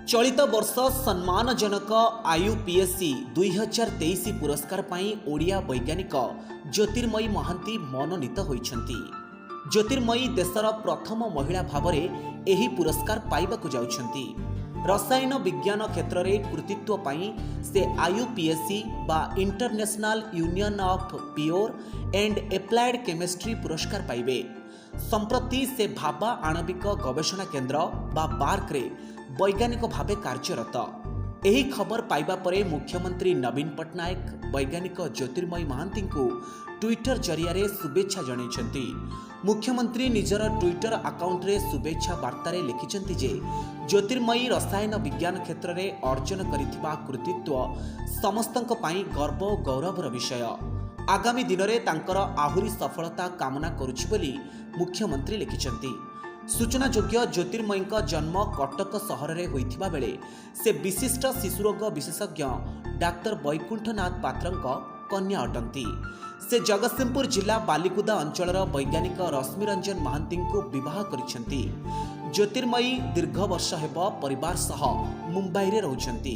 ଚଳିତ ବର୍ଷ ସମ୍ମାନଜନକ ଆଇୟୁପିଏସି 2023 ପୁରସ୍କାର ପାଇଁ ଓଡ଼ିଆ ବୈଜ୍ଞାନିକ ଜ୍ୟୋତିର୍ମୟୀ ମହାନ୍ତି ମନୋନୀତ ହୋଇଛନ୍ତି। ଜ୍ୟୋତିର୍ମୟୀ ଦେଶର ପ୍ରଥମ ମହିଳା ଭାବରେ ଏହି ପୁରସ୍କାର ପାଇବାକୁ ଯାଉଛନ୍ତି। ରସାୟନ ବିଜ୍ଞାନ କ୍ଷେତ୍ରରେ କୃତିତ୍ୱ ପାଇଁ ସେ ଆଇୟୁପିଏସି ବା International Union of Pure and Applied Chemistry ପୁରସ୍କାର ପାଇବେ। ସମ୍ପ୍ରତି ସେ ଭାବା ଆଣବିକ ଗବେଷଣା କେନ୍ଦ୍ର ବା ବାର୍କରେ ବୈଜ୍ଞାନିକ ଭାବେ କାର୍ଯ୍ୟରତ। ଏହି ଖବର ପାଇବା ପରେ ମୁଖ୍ୟମନ୍ତ୍ରୀ ନବୀନ ପଟ୍ଟନାୟକ ବୈଜ୍ଞାନିକ ଜ୍ୟୋତିର୍ମୟୀ ମହାନ୍ତିଙ୍କୁ ଟ୍ୱିଟର ଜରିଆରେ ଶୁଭେଚ୍ଛା ଜଣାଇଛନ୍ତି। ମୁଖ୍ୟମନ୍ତ୍ରୀ ନିଜର ଟ୍ୱିଟର ଆକାଉଣ୍ଟରେ ଶୁଭେଚ୍ଛା ବାର୍ତ୍ତାରେ ଲେଖିଛନ୍ତି ଯେ ଜ୍ୟୋତିର୍ମୟୀ ରସାୟନ ବିଜ୍ଞାନ କ୍ଷେତ୍ରରେ ଅର୍ଜନ କରିଥିବା କୃତିତ୍ୱ ସମସ୍ତଙ୍କ ପାଇଁ ଗର୍ବ ଓ ଗୌରବର ବିଷୟ। ଆଗାମୀ ଦିନରେ ତାଙ୍କର ଆହୁରି ସଫଳତା କାମନା କରୁଛି ବୋଲି ମୁଖ୍ୟମନ୍ତ୍ରୀ ଲେଖିଛନ୍ତି। ସୂଚନାଯୋଗ୍ୟ, ଜ୍ୟୋତିର୍ମୟୀଙ୍କ ଜନ୍ମ କଟକ ସହରରେ ହୋଇଥିବା ବେଳେ ସେ ବିଶିଷ୍ଟ ଶିଶୁରୋଗ ବିଶେଷଜ୍ଞ ଡାକ୍ତର ବୈକୁଣ୍ଠନାଥ ପାତ୍ରଙ୍କ କନ୍ୟା ଅଟନ୍ତି। ସେ ଜଗତସିଂହପୁର ଜିଲ୍ଲା ବାଲିକୁଦା ଅଞ୍ଚଳର ବୈଜ୍ଞାନିକ ରଶ୍ମିରଞ୍ଜନ ମହାନ୍ତିଙ୍କୁ ବିବାହ କରିଛନ୍ତି। ଜ୍ୟୋତିର୍ମୟୀ ଦୀର୍ଘ ବର୍ଷ ହେବ ପରିବାର ସହ ମୁମ୍ବାଇରେ ରହୁଛନ୍ତି।